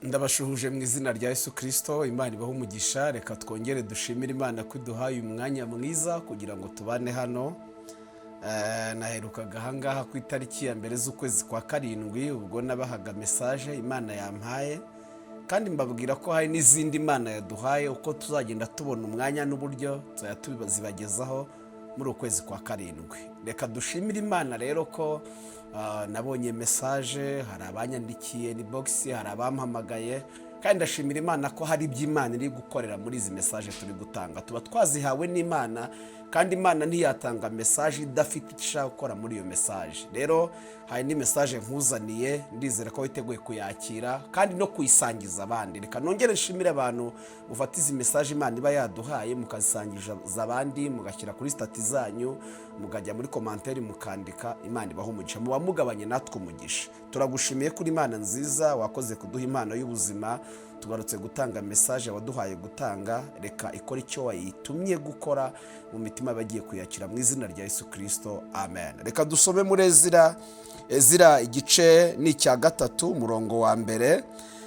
Ndabashuhuje mu izina rya Yesu Kirisito. Imana ibahe umugisha. Reka twongere dushimire Imana ko iduhaye umwanya mwiza kugira ngo tubane hano. Naherukaga ahangaha ku itariki ya 1 z'ukwezi kwa 7, ubwo nabahaga message Imana yampaye, kandi mbabwira ko hari n'izindi Imana yaduhaye. Uko tuzagenda tubona umwanya n'uburyo, tuzajya tuzibagezaho muri ukwezi kwa 7. Reka dushimire Imana rero ko nabonye message, hari abanyandikiye inbox, hari abampamagaye, kandi ndashimira Imana ko hari ibyo Imana iri gukorera muri izi message turi gutanga. Tuba twazihawe n'Imana, kandi Imana ntiyatanga message idafite icyo ishaka gukora muri iyo message. Rero hari indi message nkuzaniye, ndizera ko witeguye kuyakira kandi no kuyisangiza abandi. Reka nongere nshimire abantu mufata izi message Imana iba yaduhaye, mukazisangiza abandi, mugashyira kuri status zanyu, mukajya muri commentaire mukandika. Imana ibaha umugisha, muba mugabanye natwe umugisha. Turagushimiye kuri Imana nziza wakoze kuduha impano y'ubuzima. Tugarutse gutanga message waduhaye gutanga. Reka ikora icyo wayitumye gukora mu mitima y'abagiye kuyakira, mu izina rya Yesu Kirisito, amen. Reka dusome muri Ezira. Ezira igice ni icya 3, umurongo wa 1,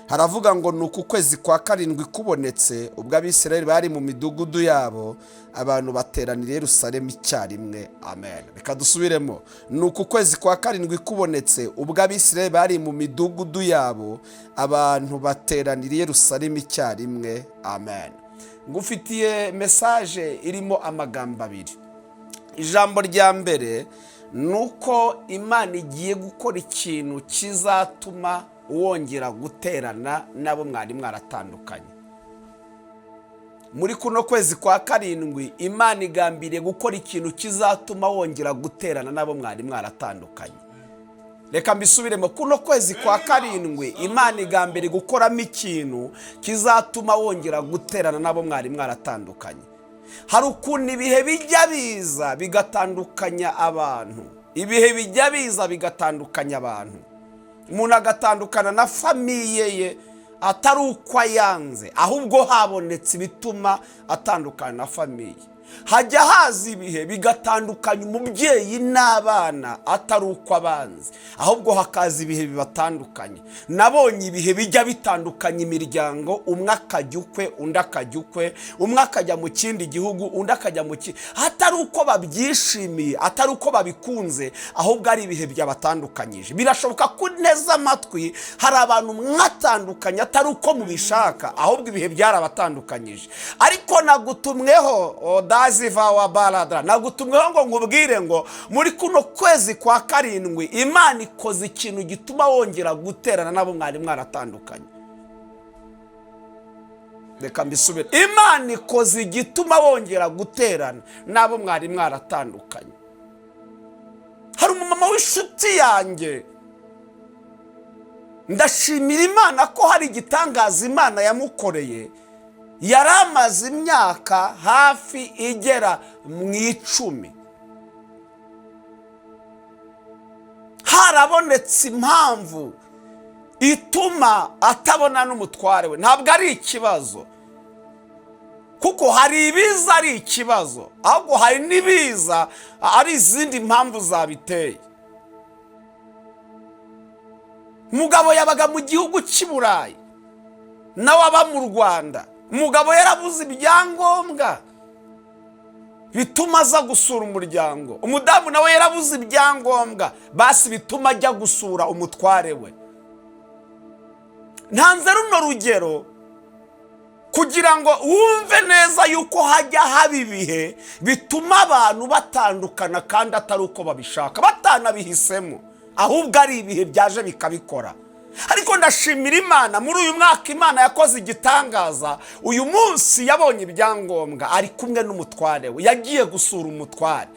haravuga ngo: "Ni uku kwezi kwa 7 kubonetse, ubwo Abisirayeli bari mu midugudu yabo, abantu bateranira i Yerusalemu icyarimwe." Amen. Reka dusubiremo: "Ni uku kwezi kwa 7 kubonetse, ubwo Abisirayeli bari mu midugudu yabo, abantu bateranira i Yerusalemu icyarimwe." Amen. Ngufitiye message irimo amagambo abiri. Ijambo rya mbere ni uko Imana igiye gukora ikintu kizatuma wongera guterana n'abo mwari mwaratandukanye. Muri kuno kwezi kwa 7, Imana igambiriye gukora ikintu kizatuma wongera guterana n'abo mwari mwaratandukanye. Reka mbisubiremo: kuno kwezi kwa 7, Imana igambiriye gukoramo ikintu kizatuma wongera guterana n'abo mwari mwaratandukanye. Hari ukuntu ibihe bijya biza bigatandukanya abantu. Ibihe bijya biza bigatandukanya abantu, umuntu agatandukana na famille ye, atari uko ayanze, ahubwo habonetse ibituma atandukana na famille. Hajya haza ibihe bigatandukanya umubyeyi n'abana, atari uko abanze, ahubwo hakaza ibihe bibatandukanye. Nabonye ibihe bijya bitandukanya imiryango, umwe akajya ukwe, undi akajya ukwe, umwe akajya mu kindi gihugu, undi akajya mu kindi, atari uko babyishimiye, atari uko babikunze, ahubwo ari ibihe byabatandukanyije. Birashoboka ko neza amatwi hari abantu mwatandukanye atari uko mubishaka, ahubwo ibihe byarabatandukanyije. Ariko nagutumweho, odaziva wa baradara, nagutumweho ngo nkubwire ngo muri kuno kwezi kwa 7, Imana ikoze ikintu gituma wongera guterana n'abo mwari mwaratandukanye. Reka mbisubire: Imana ikoze igituma wongera guterana n'abo mwari mwaratandukanye. Hari umumama w'inshuti yanjye, ndashimira Imana ko hari igitangaza Imana yamukoreye. Yari amaze imyaka hafi igera mu 10 harabonetse impamvu ituma atabona n'umutware we. Ntabwo ari ikibazo, kuko hari ibiza ari ikibazo, ahubwo hari n'ibiza ari izindi mpamvu zabiteye. Umugabo yabaga mu gihugu cy'i Burayi, nawe aba mu Rwanda. Umugabo yarabuze ibyangombwa bituma aza gusura umuryango, umudamu nawe yarabuze ibyangombwa basi bituma ajya gusura umutware we. Ntanze runo rugero kugira ngo wumve neza yuko hajya haba ibihe bituma abantu batandukana, kandi atari uko babishaka, batanabihisemo, ahubwo ari ibihe byaje bikabikora. Ariko ndashimira Imana, muri uyu mwaka Imana yakoze igitangaza. Uyu munsi yabonye ibyangombwa, ari kumwe n'umutware we, yagiye gusura umutware.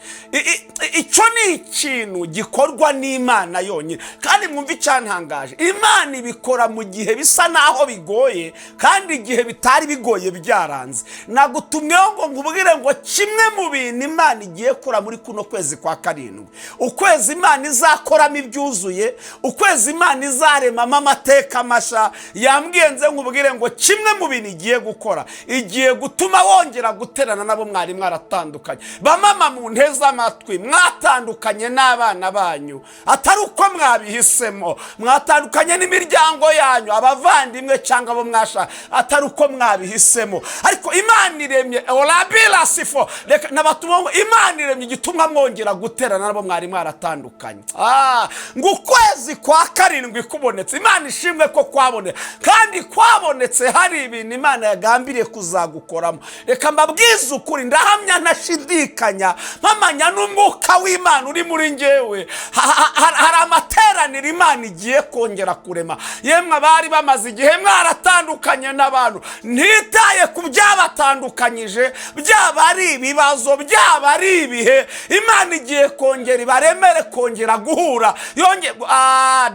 Icyo ni ikintu gikorwa n'Imana yonyine. Kandi mwumve icyantangaje: Imana ibikora mu gihe bisa naho bigoye, kandi igihe bitari bigoye byaranze. Nagutumweho ngo nkubwire ngo kimwe mu bintu Imana igiye gukora muri kuno kwezi kwa 7, ukwezi Imana izakoramo ibyuzuye, ukwezi Imana izaremamo ikuremamo amateka mashya. Yambwiye nze nkubwire ngo kimwe mu bintu igiye gukora, igiye gutuma wongera guterana nabo mwari mwaratandukanye. Bamama mu nteze amatwi, mwatandukanye n'abana banyu atari uko mwabihisemo, mwatandukanye n'imiryango yanyu, abavandimwe cyangwa abo mwashaka, atari uko mwabihisemo, ariko Imana iremye orabira sifo. Reka nabatuma ngo Imana iremye igituma mwongera guterana nabo mwari mwaratandukanye. Ngo ukwezi kwa karindwi kubonetse, Imana ishimwe ko kwabonetse, kandi kwabonetse hari ibintu Imana yagambiriye kuzagukoramo. Reka mbabwize ukuri, ndahamya ntashidikanya, mpamanya n'umwuka w'Imana uri muri njyewe, hari amateraniro Imana igiye kongera kurema. Yemwe abari bamaze igihe mwaratandukanye n'abantu, ntitaye ku byabatandukanyije, byaba ari ibibazo, byaba ari ibihe, Imana igiye kongera ibaremere kongera guhura. Yonge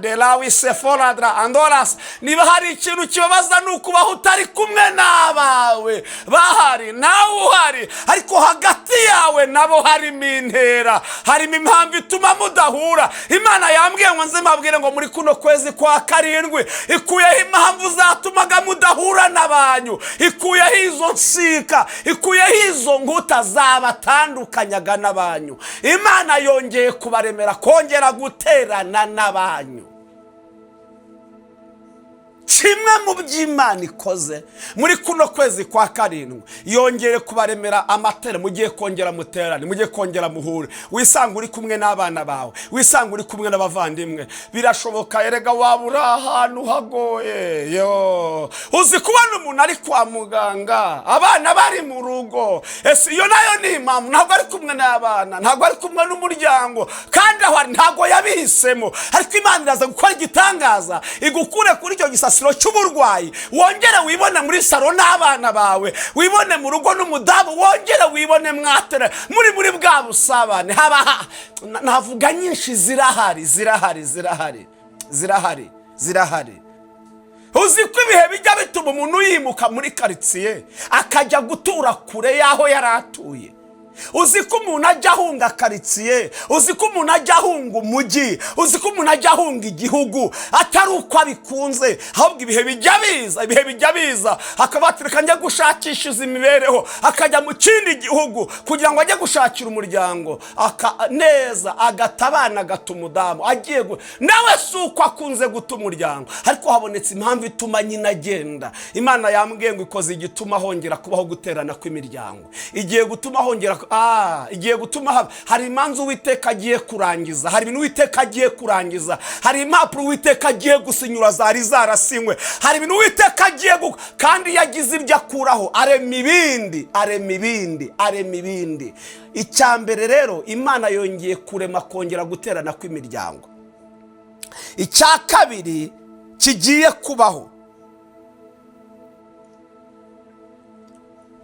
de la wiseforadra andoras. Niba hari ikintu kibabaza, ni ukubaho utari kumwe n'abawe, bahari nawe uhari, ariko hagati yawe nabo harimo intera, harimo impamvu ituma mudahura. Imana yambwiye ngo nze mbabwire ngo muri kuno kwezi kwa karindwi ikuyeho impamvu zatumaga mudahura n'abanyu, ikuyeho izo nsika, ikuyeho izo nkuta zabatandukanyaga n'abanyu. Imana yongeye kubaremera kongera guterana n'abanyu. Kimwe mu by'Imana ikoze muri kuno kwezi kwa karindwi, yongere kubaremera amatera. Mugiye kongera muterane, mugiye kongera muhure, wisanga uri kumwe n'abana bawe, wisanga uri kumwe n'abavandimwe. Birashoboka erega, waba uri ahantu hagoye. Yo, uzi kubona umuntu ari kwa muganga, abana bari mu rugo? Ese iyo nayo ni impamvu? Ntabwo ari kumwe n'abana, ntabwo ari kumwe n'umuryango, kandi aho ari ntabwo yabihisemo. Ariko Imana iraza gukora igitangaza, igukure kuri icyo gisasiro cy'uburwayi, wongere wibone muri salo n'abana bawe, wibone mu rugo n'umudamu, wongere wibone mwatere muri bwa busabane. Haba navuga nyinshi, zirahari, zirahari, zirahari, zirahari, zirahari. Uzi ko ibihe bijya bituma umuntu yimuka muri karitsiye akajya gutura kure y'aho yari atuye? Uzi ko umuntu ajya ahunga karitsiye? Uzi ko umuntu ajya ahunga umujyi? Uzi ko umuntu ajya ahunga igihugu atari uko abikunze, ahubwo ibihe bijya biza, ibihe bijya biza, akaba ati: "Reka njya gushakisha imibereho," akajya mu kindi gihugu kugira ngo ajye gushakira umuryango neza, agata abana, agata umudamu, agiye nawe si uko akunze guta umuryango, ariko habonetse impamvu ituma nyine agenda. Imana yambwiye ngo ikoze igituma hongera kubaho guterana kw'imiryango. Igiye gutuma hongera igiye gutuma hari imanza Uwiteka agiye kurangiza, hari ibintu Uwiteka agiye kurangiza, hari impapuro Uwiteka agiye gusinyura zari zarasinywe, hari ibintu Uwiteka agiye kandi iyo agize ibyo akuraho, arema ibindi, arema ibindi, arema ibindi. Icya mbere rero, Imana yongeye kurema kongera guterana kw'imiryango. Icya kabiri kigiye kubaho,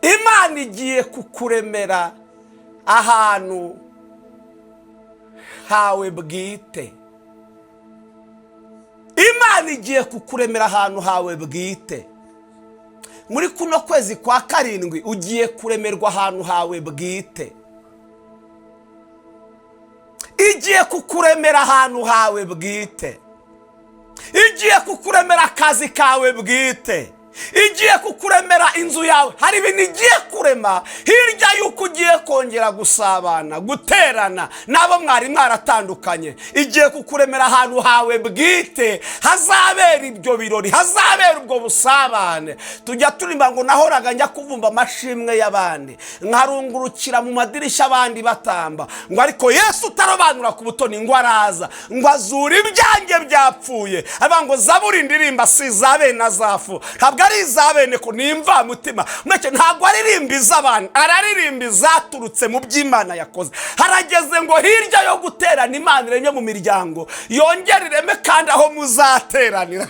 Imana igiye kukuremera ahantu hawe bwite. Imana igiye kukuremera ahantu hawe bwite. Muri kuno kwezi kwa karindwi ugiye kuremerwa ahantu hawe bwite. Igiye kukuremera ahantu hawe bwite, igiye kukuremera akazi kawe bwite, igiye kukuremera inzu yawe. Hari ibintu igiye kurema hirya y'uko ugiye kongera gusabana, guterana n'abo mwari mwaratandukanye. Igiye kukuremera ahantu hawe bwite hazabera ibyo birori, hazabera ubwo busabane. Tujya turimba ngo: "Nahoraga njya kuvumba amashimwe y'abandi, nkarungurukira mu madirishya abandi batamba," ngo ariko Yesu utarobanura ku butoni ngo araza ngo azure ibyanjye byapfuye. Avuga ngo zaburi ndirimba si iza bene Asafu, ntabwo ari iza bene ko ni imvamutima. Mureke, ntabwo aririmba iz'abantu, araririmba izaturutse mu by'Imana yakoze. Harageze ngo hirya yo guterana Imana iremye mu miryango, yongere ireme kandi aho muzateranira.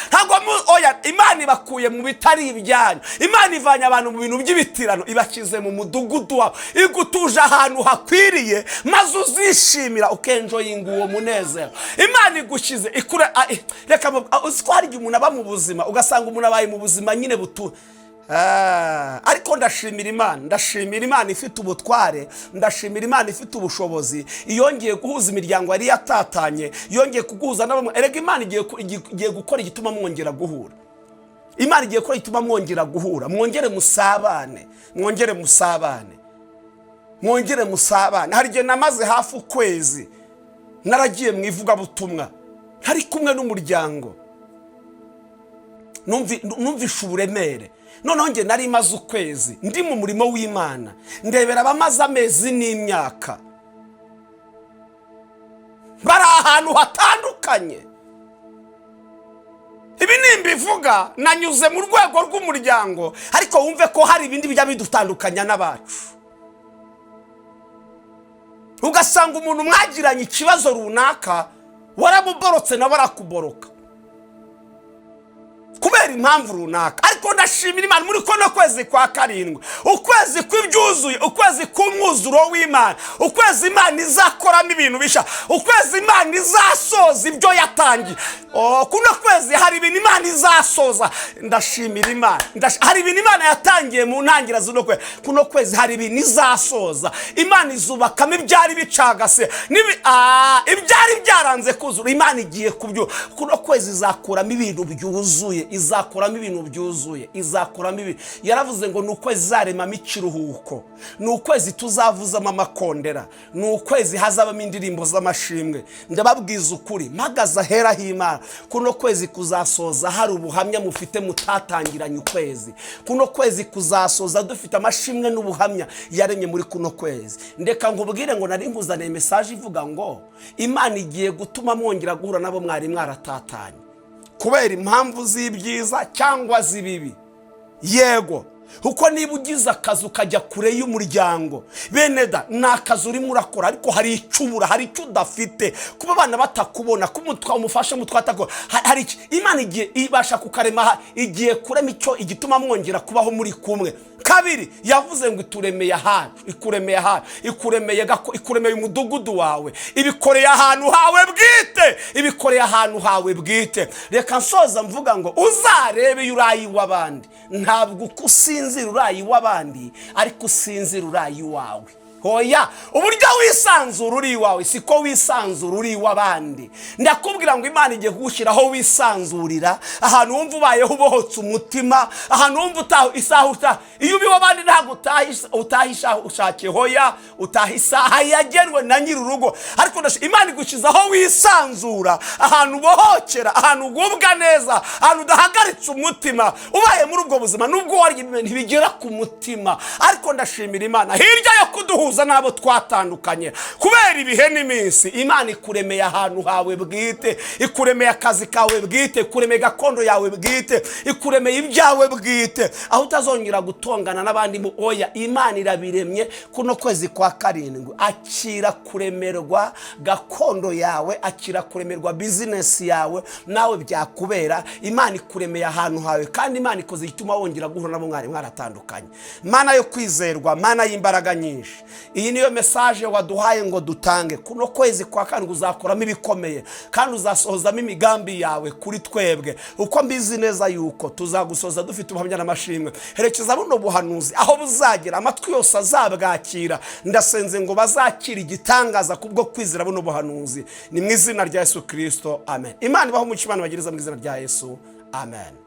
Ntabwo oya, Imana ibakuye mu bitari ibyanyu. Imana ivanye abantu mu bintu by'ibitirano, ibashyize mu mudugudu wabo, igutuje ahantu hakwiriye, maze uzishimira, ukenjoyinga uwo munezero Imana igushyize ikure. Reka uzi ko hari igihe umuntu aba mu buzima, ugasanga umuntu abaye mu buzima nyine butu Ariko ndashimira Imana, ndashimira Imana ifite ubutware, ndashimira Imana ifite ubushobozi, yongeye guhuza imiryango yari yatatanye, yongeye kuguhuza n'abamwe. Erega Imana igiye gukora igituma mwongera guhura. Imana igiye gukora igituma mwongera guhura, mwongere musabane, mwongere musabane, mwongere musabane. Hari igihe namaze hafi ukwezi naragiye mu ivugabutumwa, ntari kumwe n'umuryango, numvishe uburemere. Noneho njye nari maze ukwezi ndi mu murimo w'Imana, ndebera abamaze amezi n'imyaka bari ahantu hatandukanye. Ibi nimbivuga nanyuze mu rwego rw'umuryango, ariko wumve ko hari ibindi bijya bidutandukanya n'abacu. Ugasanga umuntu mwagiranye ikibazo runaka, waramuborotse nawe arakuboroka kubera impamvu runaka. Ariko ndashimira Imana muri kuno kwezi kwa karindwi, ukwezi kw'ibyuzuye, ukwezi k'umwuzuro w'Imana, ukwezi Imana izakoramo ibintu bishya, ukwezi Imana izasoza ibyo yatangiye. Kuno kwezi hari ibintu Imana izasoza. Ndashimira Imana. Hari ibintu Imana yatangiye mu ntangira z'uno kwezi. Kuno kwezi hari ibintu izasoza. Imana izubakamo ibyari bicagase, ibyari byaranze kuzura. Imana igiye kubyo. Kuno kwezi izakuramo ibintu byuzuye, izakuramo ibintu byuzuye, izakuramo ibintu. Yaravuze ngo ni ukwezi izaremamo ikiruhuko, ni ukwezi tuzavuzamo amakondera, ni ukwezi hazabamo indirimbo z'amashimwe. Ndababwiza ukuri, mpagaze ahera h'Imana, kuno kwezi kuzasoza hari ubuhamya mufite mutatangiranye ukwezi. Kuno kwezi kuzasoza dufite amashimwe n'ubuhamya yaremye muri kuno kwezi. Ndeka nkubwire ngo nari nkuzaniye message ivuga ngo Imana igiye gutuma mwongera guhura nabo mwari mwaratatanye kubera impamvu z'ibyiza cyangwa z'ibibi. Yego, kuko niba ugize akazi ukajya kure y'umuryango, bene da, ni akazi urimo urakora, ariko hari icyo ubura, hari icyo udafite. Kuba abana batakubona, kuba umufasha mutwatakora, hari iki Imana igiye ibasha kukarema, igiye kurema icyo igituma mwongera kubaho muri kumwe. Kabiri, yavuze ngo ituremeye ahacu, ikuremeye ahacu, ikuremeye ikuremeye umudugudu wawe, ibikoreye ahantu hawe bwite, ibikoreye ahantu hawe bwite. Reka nsoza mvuga ngo uzarebe iyo urayi w'abandi, ntabwo uko usinzira urayi w'abandi, ariko usinzira urayi wawe. Hoya, uburyo wisanzura uri iwawe siko wisanzura uri iw'abandi. Ndakubwira ngo Imana igiye kugushyiraho wisanzurira, ahantu wumva ubayeho ubohotse umutima, ahantu wumva utaha isaha utaha. Iyo uba iw'abandi ntabwo utaha isaha ushakiye, hoya, utaha isaha yagenwe na nyir'urugo. Ariko Imana igushyize aho wisanzura, ahantu ubohokera, ahantu ugubwa neza, ahantu udahagaritse umutima. Ubaye muri ubwo buzima, nubwo warya ntibigera ku mutima. Ariko ndashimira Imana hirya yo kuduhuza n'abo twatandukanye kubera ibihe n'iminsi, Imana ikuremeye ahantu hawe bwite, ikuremeye akazi kawe bwite, ikuremeye gakondo yawe bwite, ikuremeye ibyawe bwite, aho utazongera gutongana n'abandi. Oya, Imana irabiremye kuno kwezi kwa karindwi. Akira kuremerwa gakondo yawe, akira kuremerwa bizinesi yawe, nawe byakubera. Imana ikuremeye ahantu hawe, kandi Imana ikoze igituma wongera guhura nabo mwari mwaratandukanye. Mana yo kwizerwa, Mana y'imbaraga nyinshi, iyi niyo message waduhaye ngo dutange. Kuno kwezi kwa karindwi uzakoramo ibikomeye, kandi uzasohozamo imigambi yawe kuri twebwe, uko mbizi neza yuko tuzagusoza dufite ubuhamya n'amashimwe. Herekeza buno buhanuzi aho buzagera, amatwi yose azabwakira. Ndasenze ngo bazakire igitangaza kubwo kwizera buno buhanuzi. Ni mu izina rya Yesu Kristo, amen. Imana ibaho umucyo, Imana bagiriza mu izina rya Yesu, amen.